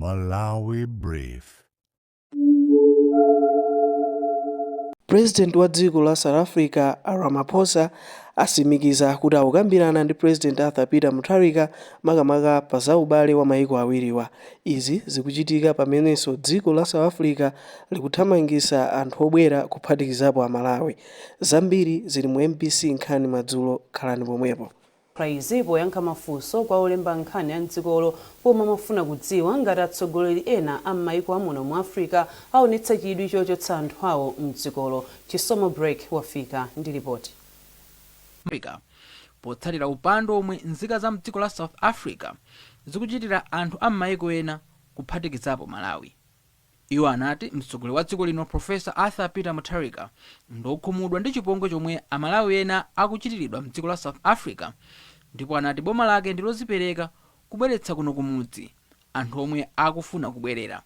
Malawi Brief. President wa dziko la South Africa a Ramaphosa asimikiza kuti akukambirana ndi President Arthur Peter Mutharika makamaka pa za ubale wa maiko awiriwa. Izi zikuchitika pamenenso dziko la South Africa likuthamangitsa anthu obwera kuphatikizapo Amalawi. Zambiri zili mu MBC Nkhani Madzulo, khalani pomwepo. Izi poyankha mafunso kwa olemba nkhani a mdzikolo pomwe amafuna kudziwa ngati atsogoleri ena a m'maiko amuno mu Africa aonetsa chidwi chochotsa anthu awo mdzikolo. Chisomo Break wafika ndi ripoti. Africa potsatira upandu omwe nzika za mdziko la South Africa zikuchitira anthu a m'maiko ena kuphatikizapo Malawi. Iwo anati mtsogoleri wa dziko lino Professor Arthur Peter Mutharika ndokhumudwa ndi chipongwe chomwe Amalawi ena akuchitiridwa mdziko la South Africa ndipo anati boma lake ndi lozipereka kubweretsa kuno kumudzi anthu omwe akufuna kubwerera.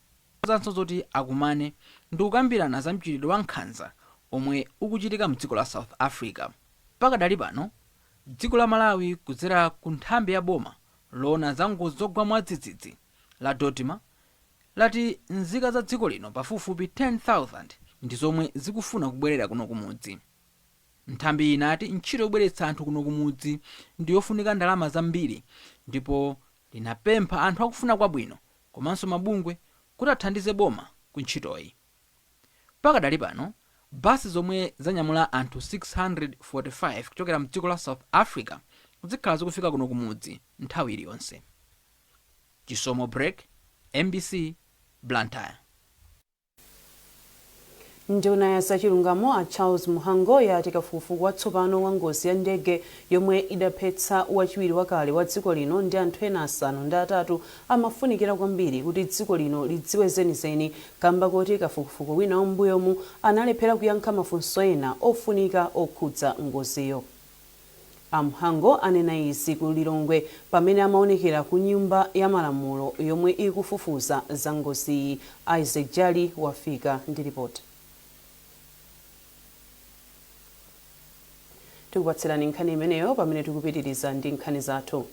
Zanso zoti akumane ndi kukambirana za mchitidwe wa nkhanza omwe ukuchitika mdziko la South Africa. Pakadali pano dziko la Malawi kudzera ku nthambi ya boma loona za ngozi zogwa mwadzidzidzi la DoDMA lati nzika za dziko lino pafupifupi 10,000 ndi zomwe zikufuna kubwerera kuno kumudzi. Nthambi inati ntchito yobweretsa anthu kuno kumudzi ndi yofunika ndalama zambiri ndipo linapempha anthu akufuna kwabwino komanso mabungwe kuti athandize boma ku ntchitoyi. Pakadali pano basi zomwe zanyamula anthu 645 kuchokera mdziko la South Africa zikhala zikufika kuno kumudzi nthawi iliyonse. Chisomo Break, MBC, Blantyre. Nduna ya zachilungamo a Charles Mhango yati kafukufuku watsopano wa ngozi ya ndege yomwe idaphetsa wachiwiri wakale wa dziko lino ndi anthu ena 8 amafunikira kwambiri kuti dziko lino lidziwe zenizeni kamba koti kafukufuku wina wam'mbuyomu analephera kuyankha mafunso ena ofunika okhudza ngoziyo. A Mhango anena izi ku Lilongwe pamene amaonekera ku nyumba ya malamulo yomwe ikufufuza za ngoziyi. Isaac Jali wafika ndi ripoti. Tikupatsirani nkhani imeneyo pamene tikupitiriza ndi nkhani zathu.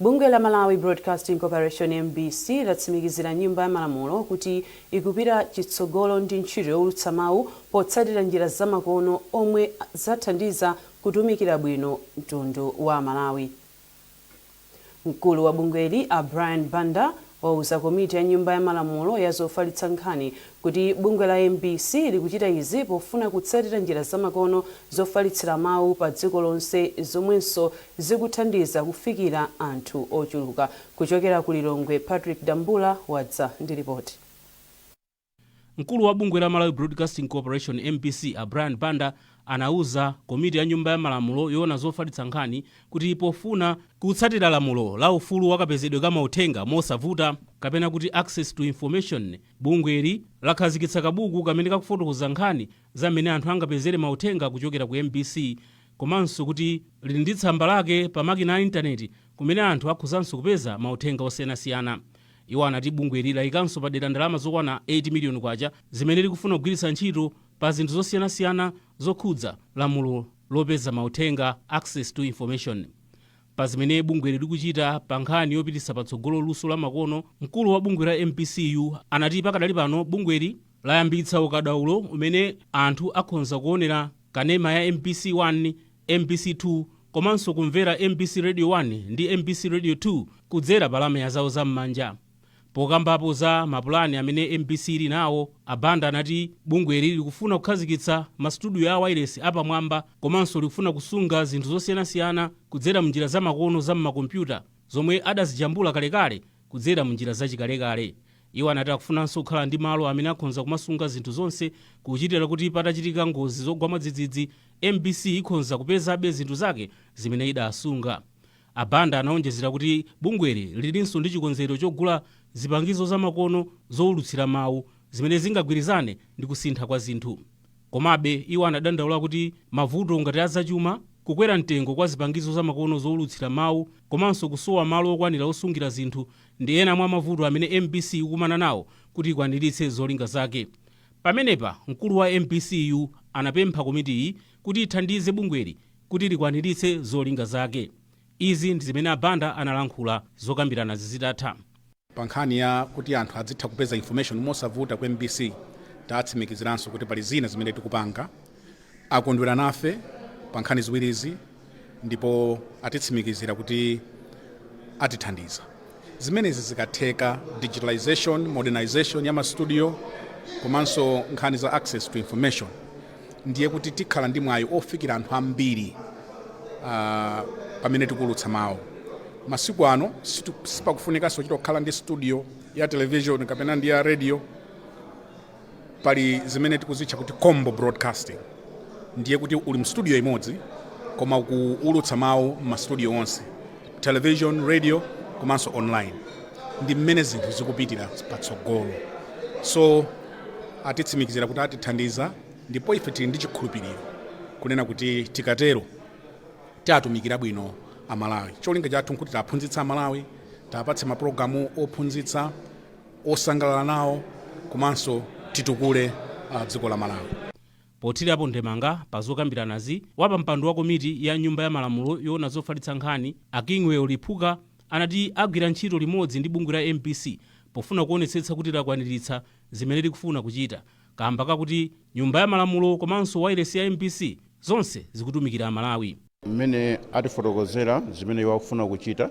Bungwe la Malawi Broadcasting Corporation MBC latsimikizira nyumba ya malamulo kuti ikupita chitsogolo ndi ntchito yowulutsa mawu potsatira njira zamakono omwe zathandiza kutumikira bwino mtundu wa Malawi. Mkulu wa bungweli a Brian Banda wauza komiti ya nyumba ya malamulo ya zofalitsa nkhani kuti bungwe la MBC likuchita izi pofuna kutsatira njira zamakono zofalitsira mawu pa dziko lonse zomwenso zikuthandiza kufikira anthu ochuluka. Kuchokera ku Lilongwe, Patrick Dambula wadza ndi ripoti. Mkulu wa bungwe la Malawi Broadcasting Corporation MBC a Brian Banda anauza komiti ya nyumba ya malamulo yoona zofalitsa nkhani kuti pofuna kutsatira lamulo la ufulu wakapezedwe ka mauthenga mosavuta kapena kuti access to information, bungweli lakhazikitsa kabuku kamene kakufotokoza nkhani za mmene anthu angapezere mauthenga kuchokera ku MBC, komanso kuti lili ndi tsamba lake pa makina a intaneti kumene anthu akhozanso kupeza mauthenga osiyanasiyana. Iwo anati bungweli layikanso padera ndalama zokwana 8 miliyoni kwacha zimene likufuna kugwiritsa ntchito pa zinthu zosiyanasiyana zokhudza lamulo lopeza mauthenga access to information. Pa zimene bungweli likuchita pa nkhani yopititsa patsogolo luso la makono, mkulu wa bungwe la MBCU anati pakadali pano bungweli layambitsa ukadaulo umene anthu akhonza kuonera kanema ya MBC 1, MBC 2 komanso kumvera MBC Radio 1 ndi MBC Radio 2 kudzera pa lamya zawo zam'manja. Pokambapo za mapulani amene MBC ili nawo, a Banda anati bungweli likufuna kukhazikitsa masitudiyo a wireless apamwamba komanso likufuna kusunga zinthu zosiyanasiyana kudzera mnjira zamakono za m'makompyuta zomwe adazijambula kalekale kudzera mnjira zachikalekale. Iwo anati akufunanso kukhala ndi malo amene akhonza kumasunga zinthu zonse kuchitira kuti patachitika ngozi zogwa mwadzidzidzi MBC ikhonza kupezabe zinthu zake zimene idasunga. A Banda anaonjezera kuti bungweli lilinso ndi chikonzero chogula zipangizo zamakono zowulutsira mawu zimene zingagwirizane ndi kusintha kwa zinthu. Komabe iwo anadandaula kuti mavuto ngati azachuma, kukwera mtengo kwa zipangizo zamakono zowulutsira mawu komanso kusowa malo okwanira osungira zinthu ndi ena mwa mavuto amene MBC ikukumana nawo kuti ikwaniritse zolinga zake. Pamenepa mkulu wa MBCU anapempha komitiyi kuti ithandize bungweli kuti likwaniritse zolinga zake. Izi ndi zimene a Banda analankhula zokambirana zitatha. Pa nkhani ya kuti anthu adzitha kupeza information mosavuta ku MBC, tatsimikiziranso kuti pali zina zimene tikupanga. Akondwera nafe pa nkhani ziwirizi ndipo atitsimikizira kuti atithandiza. Zimenezi zikatheka, digitalization, modernization ya mastudio komanso nkhani za access to information, ndiye kuti tikhala ndi mwayi ofikira anthu ambiri pamene tikuwulutsa mawu. Masiku ano sipakufunikanso kuchita kukhala ndi studio ya television kapena ndi ya radio. Pali zimene tikuzitcha kuti combo broadcasting, ndiye kuti uli mstudio imodzi koma kuulutsa mawu m'mastudio onse, television, radio komanso online. Ndi mmene zinthu zikupitira patsogolo. So atitsimikizira kuti atithandiza, ndipo ife tili ndi chikhulupiriro kunena kuti tikatero tiatumikira bwino Amalawi. Cholinga chathu nkuti tiaphunzitsa Amalawi, tiapatse mapulogalamu ophunzitsa, osangalala nawo, komanso titukule dziko la Malawi. Pothirapo ndemanga pa zokambiranazi, wapampando wa komiti ya Nyumba ya Malamulo yoona zofalitsa nkhani, a Kingwell Liphuka, anati agwira ntchito limodzi ndi bungwe la MBC pofuna kuonetsetsa kuti lakwaniritsa zimene likufuna kuchita, kamba kakuti Nyumba ya Malamulo komanso wailesi ya MBC zonse zikutumikira Amalawi. Mmene atifotokozera zimene iwo akufuna kuchita,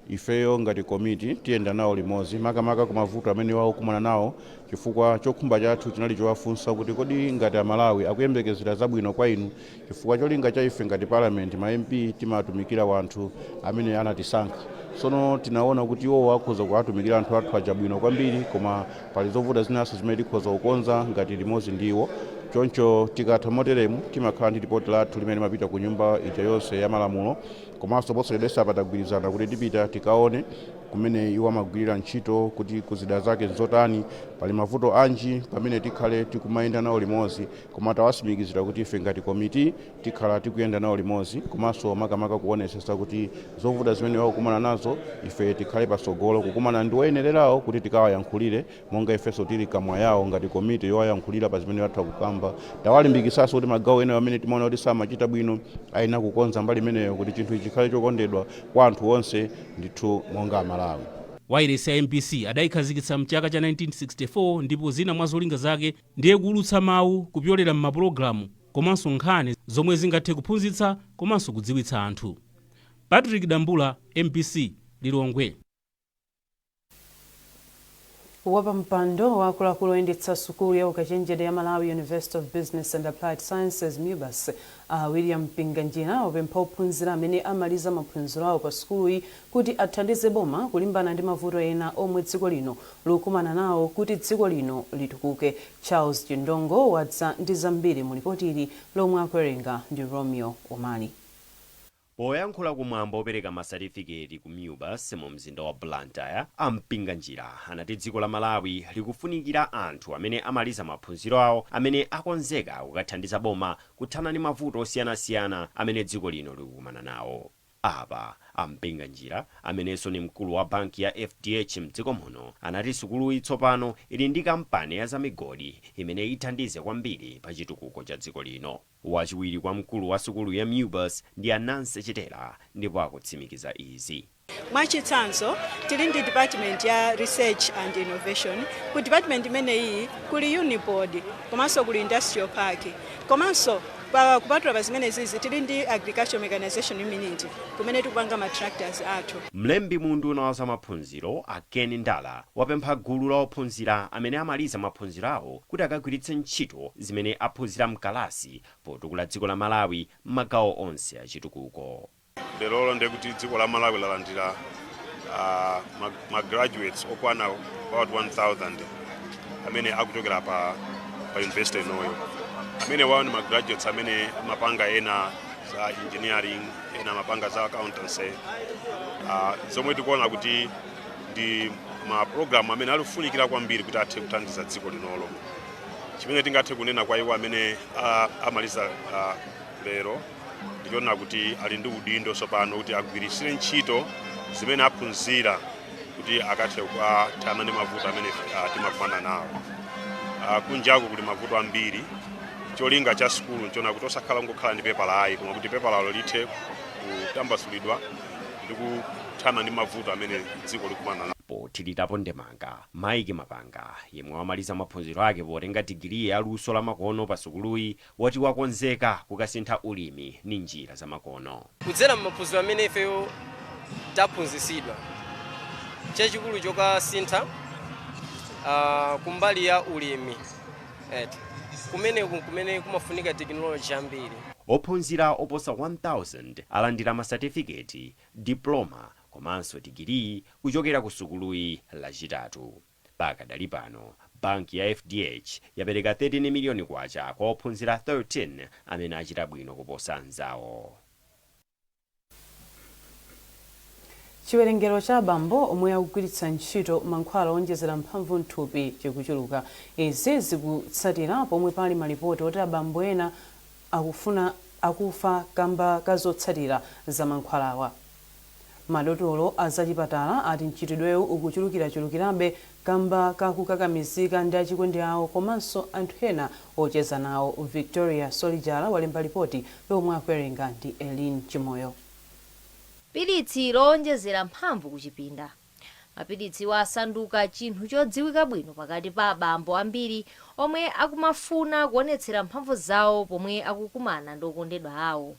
ifeyo ngati komiti tiyenda nawo limodzi, makamaka ku mavuto amene iwo akukumana nawo, chifukwa chokhumba chathu chinali chowafunsa kuti kodi ngati Amalawi akuyembekezera zabwino kwa inu, chifukwa cholinga cha ife ngati parliament, ma MP, timatumikira wanthu amene anatisankha. Sono tinaona kuti iwowo akhoza kuwatumikira anthu athu aja bwino kwambiri, koma pali zovuta zinanso zimene tikhoza kukonza ngati limodzi ndiwo. Choncho tikatha moteremu, timakhala ndi ripoti lathu limene limapita ku Nyumba ija yonse ya Malamulo. Komanso posachedwetsa patagwirizana kuti tipita tikaone kumene iwo amagwirira ntchito, kuti kuzida zake nzotani, pali mavuto anji, pamene tikhale tikumayenda nawo limodzi. Koma tawatsimikizira kuti ife ngati komiti tikhala tikuyenda nawo limodzi, komanso makamaka kuonetsetsa kuti zovuta zimene wakukumana nazo, ife tikhale patsogolo kukumana ndi oyenererawo kuti tikawayankhulire, monga ifenso tili kamwa yawo ngati komiti yowayankhulira pa zimene atha kukamba. Tawalimbikitsanso kuti magawo ena amene timaona kuti samachita bwino ayenera kukonza mbali imeneyo, kuti chinthu ichi chikhale chokondedwa kwa anthu onse ndithu monga Amalawi. Wailesi ya MBC adayikhazikitsa mchaka cha 1964, ndipo zina mwa zolinga zake ndiye kuwulutsa mawu kupyolera m'mapulogalamu komanso nkhani zomwe zingathe kuphunzitsa komanso kudziwitsa anthu. Patrick Dambula, MBC, Lilongwe. Wapampando wa akuluakulu oyendetsa sukulu ya ukachenjede ya Malawi University of Business and Applied Sciences, MUBAS, William Mpinganjira, wapempha ophunzira amene amaliza maphunziro awo pa sukuluyi kuti athandize boma kulimbana ndi mavuto ena omwe dziko lino likukumana nawo kuti dziko lino litukuke. Charles Chindongo wadza ndi zambiri mu lipoti ili lomwe akuwerenga ndi Romeo Omali. Poyankhula kumwambo opereka masatifiketi ku MUBAS mu mzinda wa Blantyre, a Mpinganjira anati dziko la Malawi likufunikira anthu amene amaliza maphunziro awo amene akonzeka kukathandiza boma kuthana ndi mavuto osiyanasiyana amene dziko lino likukumana nawo. Apa a Mpinganjira, amenenso ni mkulu wa banki ya FDH mdziko muno, anati sukuluyi tsopano ili ndi kampani ya zamigodi imene ithandize kwambiri pa chitukuko cha dziko lino. Wachiwiri kwa mkulu wa sukulu ya MUBAS ndi Ananse Chitera, ndipo akutsimikiza izi. Mwachitsanzo, tili ndi department ya research and innovation. Ku department imeneyi kuli Unipod, komanso kuli industrial park, komanso pa kupatula pa zimenezizi tili ndi agricultural mechanization unit kumene tikupanga ma tractors athu. Mlembi mu unduna wa zamaphunziro, a Ken Ndala, wapempha gulu la ophunzira amene amaliza maphunziro awo kuti akagwiritse ntchito zimene aphunzira mkalasi potukula dziko la Malawi m'magawo onse achitukuko. Lero ndekuti dziko la Malawi lalandira ma graduates okwana about 1000 amene akuchokera pa university inoyo, amene wawo ni ma graduates amene amapanga ena za engineering, ena amapanga za accountancy, zomwe tikuona kuti ndi ma program amene alifunikira kwambiri kuti athe kuthandiza dziko linolo. Chimene tingathe kunena kwa iwo amene amaliza lero ndichoona kuti ali ndi udindo tsopano kuti agwiritsire ntchito zimene aphunzira kuti akathe kuthana ndi mavuto amene timakumana nawo. Kunjaku kuli mavuto ambiri. Cholinga cha sukulu nchona kuti osakhala ngokhala ndi pepala ayi, koma kuti pepalalo lithe kutambasulidwa ndi kuthana ndi mavuto amene dziko likumana nawo. Pothirirapo ndemanga, Mike Mapanga, yemwe wamaliza maphunziro ake potenga digiri ya luso la makono pa sukuluyi, wati wakonzeka kukasintha ulimi ndi njira zamakono. Kudzera m'maphunziro amene ifeyo taphunzitsidwa, chachikulu chokasintha kumbali ya ulimi eti kumeneku kumene kumafunika tekinoloji ambiri. Ophunzira oposa 1000 alandira masatifiketi, diploma komanso digiri kuchokera ku sukuluyi Lachitatu. Pakadali pano, banki ya FDH yapereka 13 miliyoni kwacha kwa ophunzira 13 amene achita bwino kuposa anzawo. Chiwerengero cha abambo omwe akugwiritsa ntchito mankhwala owonjezera mphamvu mthupi chikuchuluka. Izi zikutsatira pomwe pali malipoti oti abambo ena akufuna akufa kamba ka zotsatira za mankhwalawa. Madotolo a zachipatala ati mchitidwewu ukuchulukirachulukirabe kamba kakukakamizika ndi achikondi awo komanso anthu ena ocheza nawo. Victoria Solijala walemba lipoti lomwe akuwerenga ndi Elin Chimoyo. Pilitsi lowonjezera mphamvu kuchipinda. Mapilitsiwa asanduka chinthu chodziwika bwino pakati pa abambo ambiri omwe akumafuna kuonetsera mphamvu zawo pomwe akukumana ndi okondedwa awo.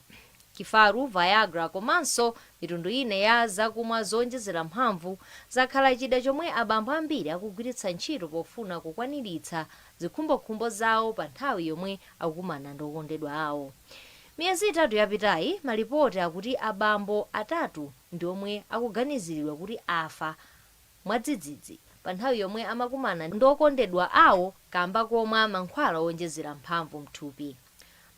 Kifaru, Viagra komanso mitundu ina ya zakumwa zowonjezera mphamvu zakhala chida chomwe abambo ambiri akugwiritsa ntchito pofuna kukwaniritsa zikhumbokhumbo zawo pa nthawi yomwe akukumana ndi okondedwa awo. Miyezi 3 yapitayi, malipoti akuti abambo atatu ndi omwe akuganiziridwa kuti afa mwadzidzidzi pa nthawi yomwe amakumana ndi okondedwa awo kamba komwa mankhwala owonjezera mphamvu mthupi.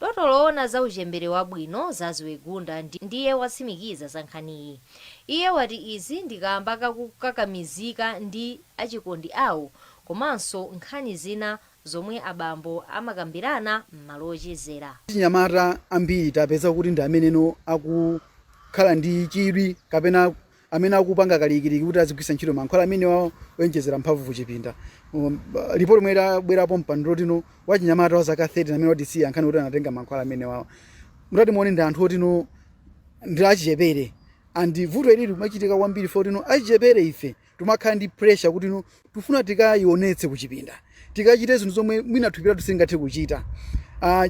Dotolo owona za uchembere wabwino, Zaziwe Gunda, ndiye watsimikiza za nkhaniyi. Iye wati izi ndi kamba kakukakamizika ndi achikondi awo komanso nkhani zina zomwe abambo amakambirana m'malo ochezera. Achinyamata ambiri tapeza kuti ndi ameneno akukhala ndi chidwi kapena amene akupanga kalikiliki kuti azigwiritsa ntchito mankhwala amenewa owonjezera mphamvu kuchipinda. Ripoti imwe idabwerapo mpando tino, wachinyamata wa zaka 30 amene watisiya nkhani kuti anatenga mankhwala amenewawa. Mutati muone, ndi anthu otino ndi achichepere, and vuto ili limachitika kwambiri fo tino achichepere ife timakhala ndi pressure kuti no tifuna tikayionetse kuchipinda, tikachite zinthu zomwe mwina thupi lathu silingathe kuchita.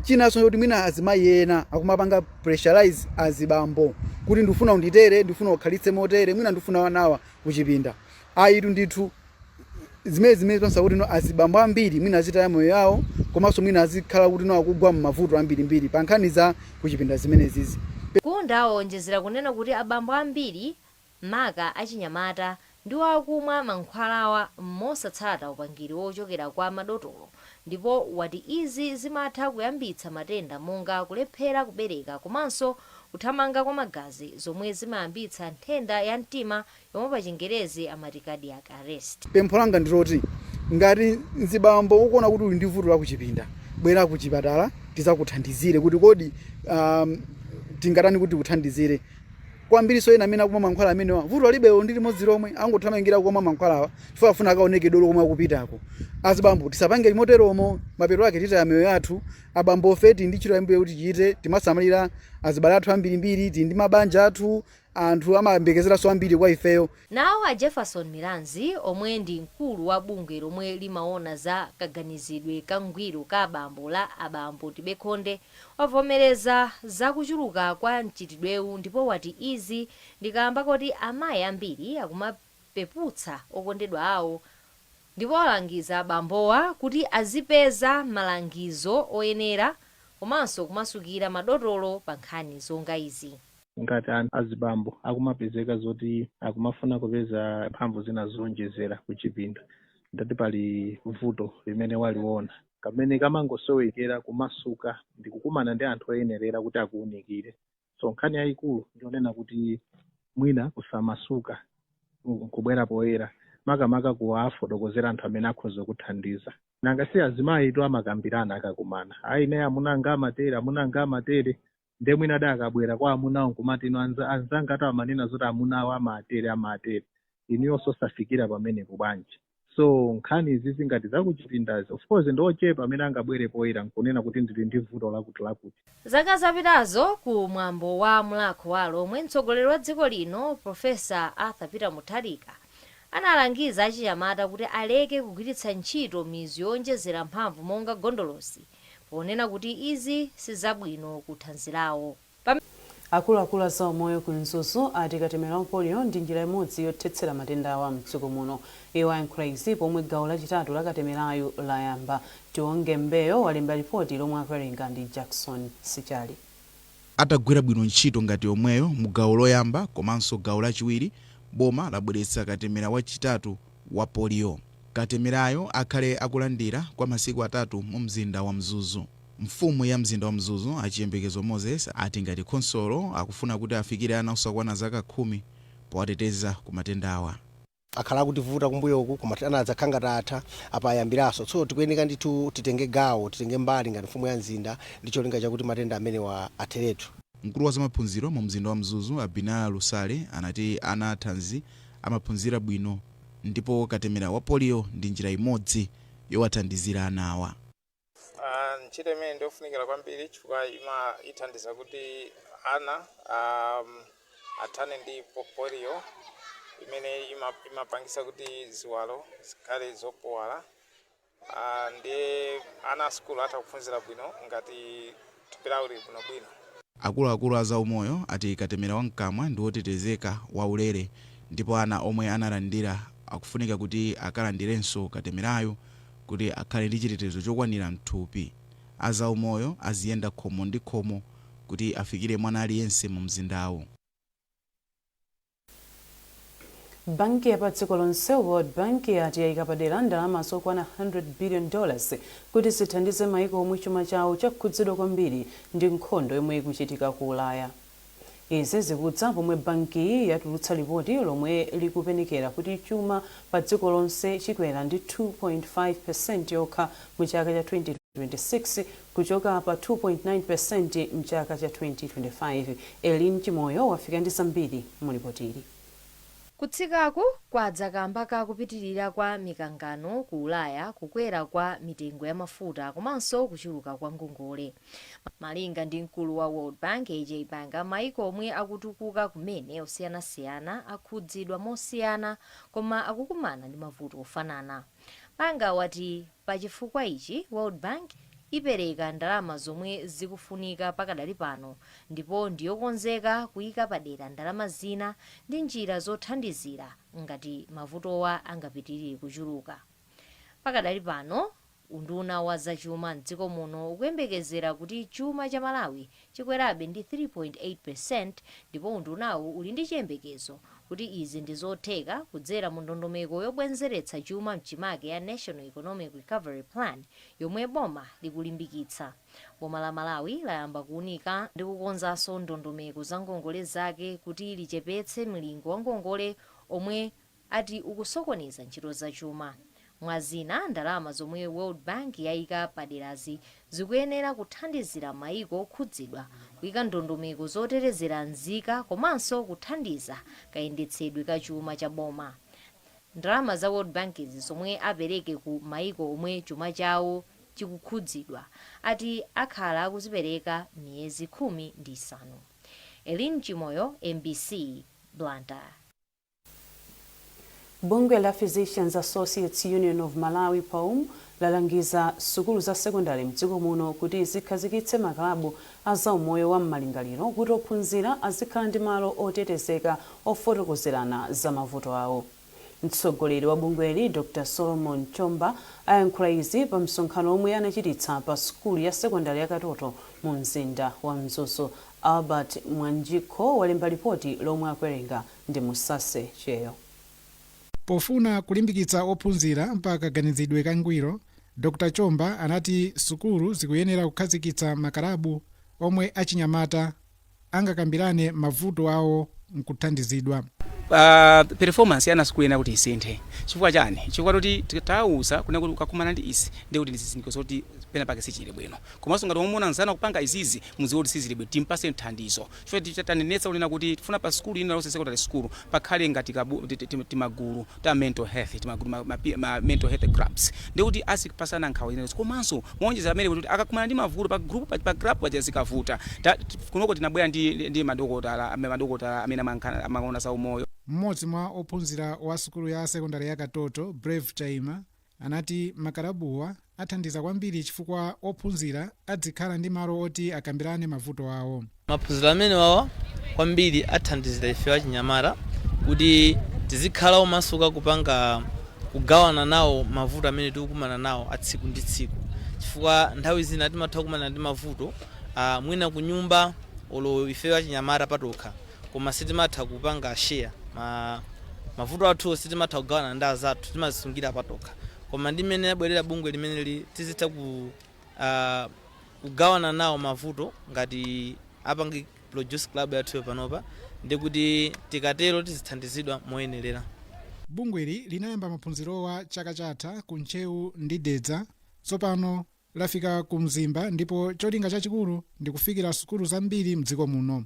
Chinanso kuti mwina azimayi ena akumapanga pressurize azibambo kuti ndifuna unditere, ndifuna ukhalitse motere, mwina ndifuna wanawa kuchipinda. Ayitu ndithu, zimene zimapangitsa kuti no azibambo ambiri mwina azitaya moyo yawo, komanso mwina azikhala kuti no akugwa m'mavuto ambirimbiri pa nkhani za kuchipinda zimenezizi. Gunda wawonjezera kunena kuti abambo ambiri, maka achinyamata, ndiwo akumwa mankhwalawa mosatsata upangiri wochokera kwa madotolo, ndipo wati izi zimatha kuyambitsa matenda monga kulephera kubereka komanso kuthamanga kwa magazi, zomwe zimayambitsa nthenda ya mtima yomwe pa Chingerezi amati cardiac arrest. Pempho langa ndiloti ngati mzibambo ukuona kuti uli ndi vuto la kuchipinda, bwera kuchipatala tizakuthandizire kuti kodi tingatani kuti tikuthandizire. Kwambiriso ena amene akumwa mankhwala amenewa, vuto alibewo ndi limodzi lomwe, angothamangira kumwa mankhwalawa chifukwa afuna akaoneke dolo komwe akupitako. Azibambo, tisapange moteromo, mapeto ake titaya miyoyo yathu. Abambo ofe tili ndi ntchito yambiri kuti tichite, timasamalira azibale athu ambirimbiri, tili ndi mabanja athu, anthu amayembekezeranso ambiri kwa ifeyo. Nawo a Jefferson Milanzi, omwe ndi mkulu wa bungwe lomwe limaona za kaganizidwe ka ngwiro ka abambo la Abambo Tibekhonde, wavomereza za kuchuluka kwa mchitidwewu ndipo wati izi ndi kamba koti amayi ambiri akumapeputsa okondedwa awo, ndipo walangiza abambowa kuti azipeza malangizo oyenera komanso kumasukira madotolo pa nkhani zonga izi. Ngati anthu azibambo akumapezeka zoti akumafuna kupeza mphamvu zina zowonjezera kuchipinda, ndati pali vuto limene waliona kamene kamangosowekera kumasuka ndi kukumana ndi anthu oyenerera kuti akuwunikire. So nkhani yayikulu ndionena kuti mwina kusamasuka kubwera poyera, makamaka kuwafotokozera anthu amene akhoza kuthandiza. Nanga si azimayi tu amakambirana akakumana, "Ayi, ine amuna anga amatere, amuna anga amatere." Nde mwina ada akabwera kwa amunawo nkumati, "Ino anzanga atu amanena zoti amunawo amatere, amatere, inuyonso safikira pamenepo bwanji?" So nkhani izi zingati zakuchipindazi, of course ndi ochepa amene angabwere poyera nkunena kuti ndili ndi vuto lakuti lakuti. Zaka zapitazo, ku mwambo wa Mulhako wa Alomwe, mtsogoleri wa dziko lino Professor Arthur Peter Mutharika Analangiza achinyamata kuti aleke kugwiritsa ntchito mizu yowonjezera mphamvu monga gondolosi, ponena kuti izi sizabwino ku thanzi lawo. Akuluakulu a zaumoyo ku Mzuzu ati katemera wa polio ndi njira imodzi yothetsera matenda awa mdziko muno. Iwo ayankhula izi pomwe gawo lachitatu la katemerayu layamba. Tionge Mbeyo walemba ripoti lomwe akuwerenga ndi Jackson Sichali. Atagwira bwino ntchito ngati yomweyo mu gawo loyamba komanso gawo lachiwiri, boma labweretsa katemera wachitatu wa polio. Katemerayo akhale akulandira kwa masiku 3 mu mzinda wa Mzuzu. Mfumu ya mzinda wa Mzuzu, a Chiyembekezo Moses, ati ngati khonsolo akufuna kuti afikire ana osakwana zaka 10 powateteza ku matendawa. Akhala akutivuta kumbuyoku, koma anadzakhala ngati atha, apa ayambiranso. So tikuyeneka ndithu titenge gawo, titenge mbali ngati mfumu ya mzinda ndi cholinga chakuti matenda amenewa atheretu. Mkulu wa zamaphunziro mu mzinda wa Mzuzu, a Binala Lusale, anati ana athanzi amaphunzira bwino ndipo katemera wa polio ndi njira imodzi yowathandizira anawa. Ntchito imene ndiofunikira kwambiri chifukwa ima ithandiza kuti ana athane ndi polio imene imapangisa kuti ziwalo zikhale zopuwala. Ndiye ana a sukulu atha kuphunzira bwino ngati thupi lawo lili bwinobwino. Akuluakulu a zaumoyo ati katemera wamkamwa ndi wotetezeka, waulere, ndipo ana omwe analandira akufunika kuti akalandirenso katemerayo kuti akhale ndi chitetezo chokwanira mthupi. Azaumoyo aziyenda khomo ndi khomo kuti afikire mwana aliyense mu mzindawu. Banki ya padziko lonse, World Bank, yati yayika padera ndalama zokwana $100 billion kuti zithandize maiko omwe chuma chawo chakhudzidwa kwambiri ndi nkhondo yomwe ikuchitika ku Ulaya. Izi zikudza pomwe bankiyi yatulutsa lipoti lomwe likupenekera kuti chuma pa dziko lonse chikwera ndi 2.5% yokha mu chaka cha 2026 kuchoka pa 2.9% mchaka cha 2025. Elin Chimoyo wafika ndi zambiri mu lipotili. Kutsikaku kwadza kamba ka kupitilira kwa mikangano ku Ulaya, kukwera kwa mitengo ya mafuta komanso kuchuluka kwa ngongole. Malinga ndi mkulu wa World Bank, Ajay Banga, maiko omwe akutukuka kumene osiyanasiyana akhudzidwa mosiyana koma akukumana ndi mavuto ofanana. Banga wati pa chifukwa ichi, World Bank ipereka ndalama zomwe zikufunika pakadali pano ndipo ndiyokonzeka kuyika padera ndalama zina ndi njira zothandizira ngati mavutowa angapitirire kuchuluka. Pakadali pano, unduna wa zachuma mdziko muno ukuyembekezera kuti chuma cha Malawi chikwerabe ndi 3.8% ndipo undunawu uli ndi chiyembekezo kuti izi ndi zotheka kudzera mu ndondomeko yobwezeretsa chuma mchimake ya National Economic Recovery Plan yomwe boma likulimbikitsa. Boma la Malawi layamba kuunika ndi kukonzanso ndondomeko za ngongole zake kuti lichepetse mlingo wa ngongole omwe ati ukusokoneza ntchito za chuma. Mwa zina, ndalama zomwe World Bank yayika paderazi zikuyenera kuthandizira maiko okhudzidwa kuyika ndondomeko zotetezera nzika komanso kuthandiza kayendetsedwe ka chuma cha boma. Ndalama za World Bank izi zomwe apereke ku maiko omwe chuma chawo chikukhudzidwa ati akhala akuzipereka miyezi 15. Elin Chimoyo, MBC, Blantyre. Bungwe la Physicians Associates Union of Malawi, PAUM, lalangiza sukulu za sekondari mdziko muno kuti zikhazikitse makalabu a zaumoyo wa m'malingaliro kuti ophunzira azikhala ndi malo otetezeka ofotokozerana za mavuto awo. Mtsogoleri wa bungweli, Dr Solomon Chomba, ayankhula izi pa msonkhano omwe anachititsa pa sukulu ya sekondari ya Katoto mu mzinda wa Mzuzu. Albert Mwanjikho walemba ripoti lomwe akuwerenga ndi Musase Cheyo. Pofuna kulimbikitsa ophunzira mpaka kaganizidwe kangwiro, Dr Chomba anati sukulu zikuyenera kukhazikitsa makalabu omwe achinyamata angakambirane mavuto awo nkuthandizidwa. Performance ya ana sukulu ena kuti isinthe. Chifukwa chani? Chifukwa kuti tawuza kuna kuti ukakumana ndi izi, ndiye kuti ndi zizindikiro zoti pena pake sichili bwino. Komanso ngati wamuona mnzanu akupanga izizi, mudziwe kuti sizili bwino, timpase thandizo. Chifukwa tanenetsa kunena kuti tifuna pa sukulu ina lonse, secondary school, pakhale ngati timagulu ta mental health, timagulu ma mental health clubs, ndiye kuti azipasana nkhawa inezo. Komanso moonjeza amene kuti akakumana ndi mavuto pa group, pa club paja zikavuta, kunoko tinabwera ndi madokotala amene amaona za umoyo. Mmodzi mwa ophunzira wa sukulu ya sekondari ya Katoto, Brave Chaima, anati makalabuwa athandiza kwambiri chifukwa ophunzira adzikhala ndi malo oti akambirane mavuto awo. Maphunziro amene wawa kwambiri athandizira ife achinyamata kuti tizikhala omasuka kupanga kugawana nawo mavuto amene tikukumana nawo a tsiku ndi tsiku, chifukwa nthawi zina timatha kukumana ndi mavuto mwina kunyumba olo ife achinyamata patokha, koma sitimatha kupanga share mavuto athu, sitimatha kugawana ndi azathu, timazisungira patokha. Koma ndi mmene abwerera bungwe limeneli, tizitha kugawana nawo mavuto ngati apange produce club yathuyo panopa, ndikuti tikatero tizithandizidwa moyenerera. Bungweli linayamba maphunzirowa chaka chatha ku Ntcheu ndi Dedza. Tsopano lafika ku Mzimba ndipo cholinga chachikulu ndi kufikira sukulu zambiri mdziko muno.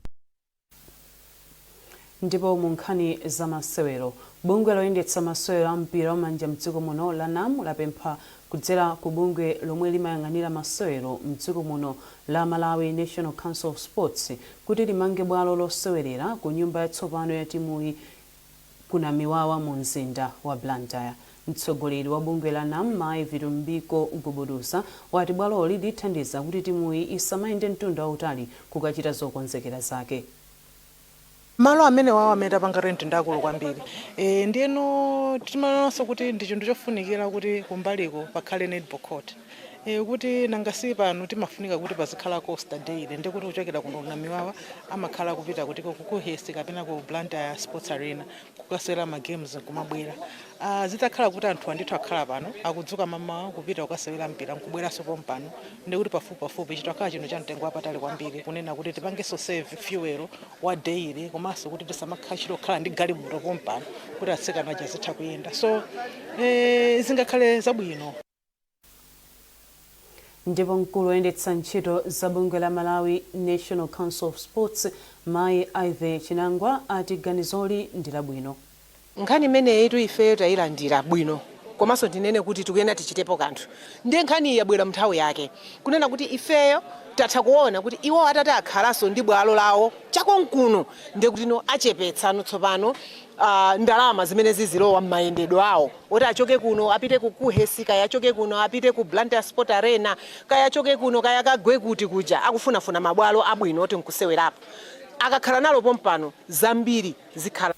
Ndipo mu nkhani za masewero, bungwe loyendetsa masewero a mpira wamanja mdziko muno la NAM lapempha kudzera ku bungwe lomwe limayang'anira masewero mdziko muno la Malawi National Council of Sports kuti limange bwalo losewerera ku nyumba yatsopano ya timuyi ku Namiwawa mu mzinda wa Blantyre. Mtsogoleri wa bungwe la NAM, Mayi Vitumbiko Gubuduza, wati bwaloli lithandiza kuti timuyi isamayende mtunda wautali kukachita zokonzekera zake. Malo amene wawo amene tapanga rent ndi akulu kwambiri. Ndiyeno timaonanso kuti ndi chinthu chofunikira kuti kumbaliko pakhale netball court, kuti nangasi pano timafunika kuti pazikhala coaster daily, ndikuti kuchokera kuno Namiwawa amakhala kupita kuti ku KUHeS kapena ku Blantyre Sports Arena kukasewera ma games kumabwera. Zitakhala kuti anthu andithu akhala pano, akudzuka mamawa kupita kukasewera mpira nkubweranso pompano, ndikuti pafupi pafupi chitakhala chinthu cha mtengo wapatali kwambiri kunena kuti tipangenso save fuel wa daily, komanso kuti tisamakhala kukhala ndi galimoto pompano kuti atsikana aja zitha kuyenda. So zingakhale zabwino. Ndipo mkulu woyendetsa ntchito za bungwe la Malawi National Council of Sports, Mayi Ivy Chinangwa, ati ganizoli ndi labwino. Nkhani imeneyi ifeyo tayilandira bwino, komanso ndinene kuti tikuyenera tichitepo kanthu. Ndiye nkhani iyi yabwera mnthawi yake, kunena kuti ifeyo tatha kuona kuti iwo atati akhalanso ndi bwalo lawo chakonkuno, ndiye kuti no achepetsano tsopano ndalama zimene zizilowa m'mayendedwe awo oti achoke kuno apite ku KUHeS, kaya achoke kuno apite ku Blantyre Sport Arena, kaya achoke kuno kaya kagwe kuti kuja akufunafuna mabwalo abwino oti nkusewerapo. Akakhala nalo pompano, zambiri zikhala.